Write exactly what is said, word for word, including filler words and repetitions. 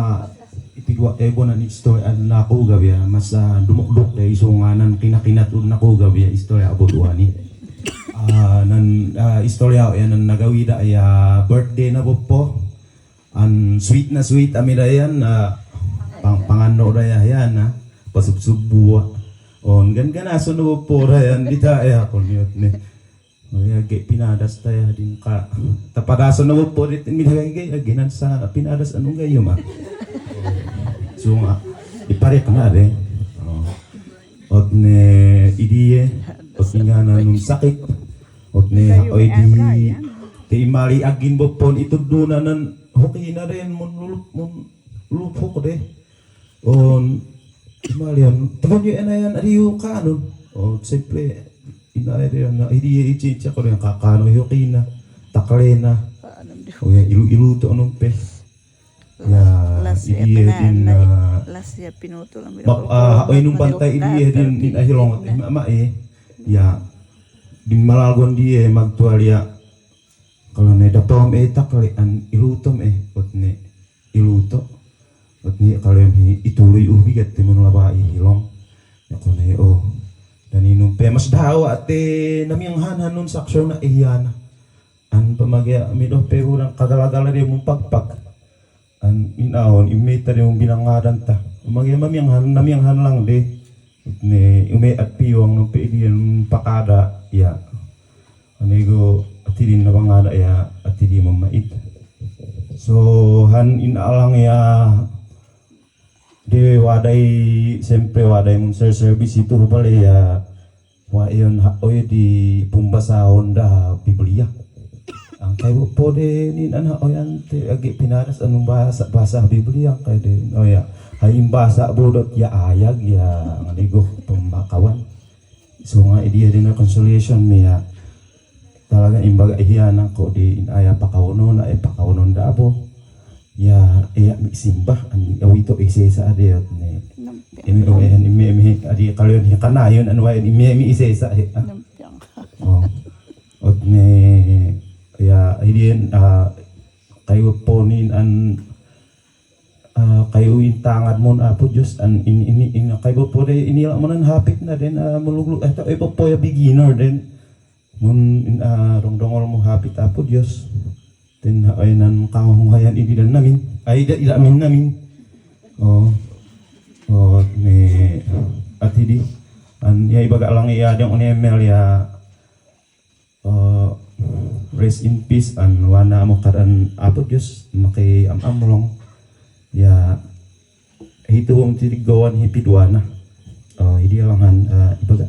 Ah, ipi dua e bo nan istori a nako gabia, masa dumuk duk de isong anan kina-kina tu nako gabia istori a bo dua ni. Ah, nan, ah, istori a, ya, nan nagawi da ya birthday na bo po. An sweet na sweet ami da yan, ah, pang-, pangan no da ya, ya na. Pasub-sub bua. On gan-gan aso no bo po da yan, dita ya, kon yot ne. Oya ge pinadas ta ya din ka. Tapadaso no bo po dit mi da ge, ge nan sa pinadas anu ga yo ma. Sunga. Iparek na de. Oh. Ot ne idie, ot ne ngana num sakik, ot ne haqoi di, te imali agin bo pon itu duna nan hokina de mun lulup, mun lulup hok de. On imali on, tigon yo ena yan ari yo kanun. On simple, ina de na idie ici ici ko de kakano hokina, taklena. Oya ilu-ilu to num pe. Ya, las ya idie pina din, na, ah, las ya pinoto lam map, ah, haqoi num pantai idie din, din ahilong, eh, ma, ma, eh. Ya, din malalgon die magtual ya. Kalo ne dapom e takle an ilutom e, ot ne iluto. Ot ne kalo em hi itului ubi gat timun laba i hilong. Ya ko ne o. Dan inum pe mas dawa te namiang han hanun saksona e hiana. An pamagia mido pe udan kagala-gala de mumpakpak. An in aon ime ta de umbinang ngadan ta. Mage mamiang han, namiang han lang de. Ne ume at piong no pe di an pakada ya. Ane go atidin na bangada ya, atidi mamait. So han in alang ya. De wadai, sempre wadai mun ser service itu bale ya. Wa eon haqoi di pumbasa onda Biblia. Angkai bo po de nin an haqoi ante age pinadas anu bahasa, bahasa Biblia angkai de. Oh ya, hai imbasa bodot ya ayag ya ngani go pembakawan. Sunga idie de na consolation mi ya. Talaga imbaga ihia nako di in aya pakawono na e pakawono nda abo. Ya, e ya mi simbah an awito ise sa ade ot ne. Imi o ehan imi imi adi kalian hi kana yun an wain imi imi ise sa he. Oh. Ot ne ya idien, ah, kayu ponin an, ah, kayu intangat mon apu jus an in ini in kayu pode ini la monan hapit na den, ah, meluglu eh ta e popo ya beginner den. Mun in, ah, dongdongol mo hapit apu dios. Ten ha oinan kangong hayan idi dan namin. Ai da ida min namin. Oh. Oh, ne atidi. An ya ibaga lang ya deng one mel ya. Eh, rest in peace an wana mo kadan apu dios make am amlong. Ya, hitu bom tidik gowan hipid wana. Eh, idi alangan, eh, ibaga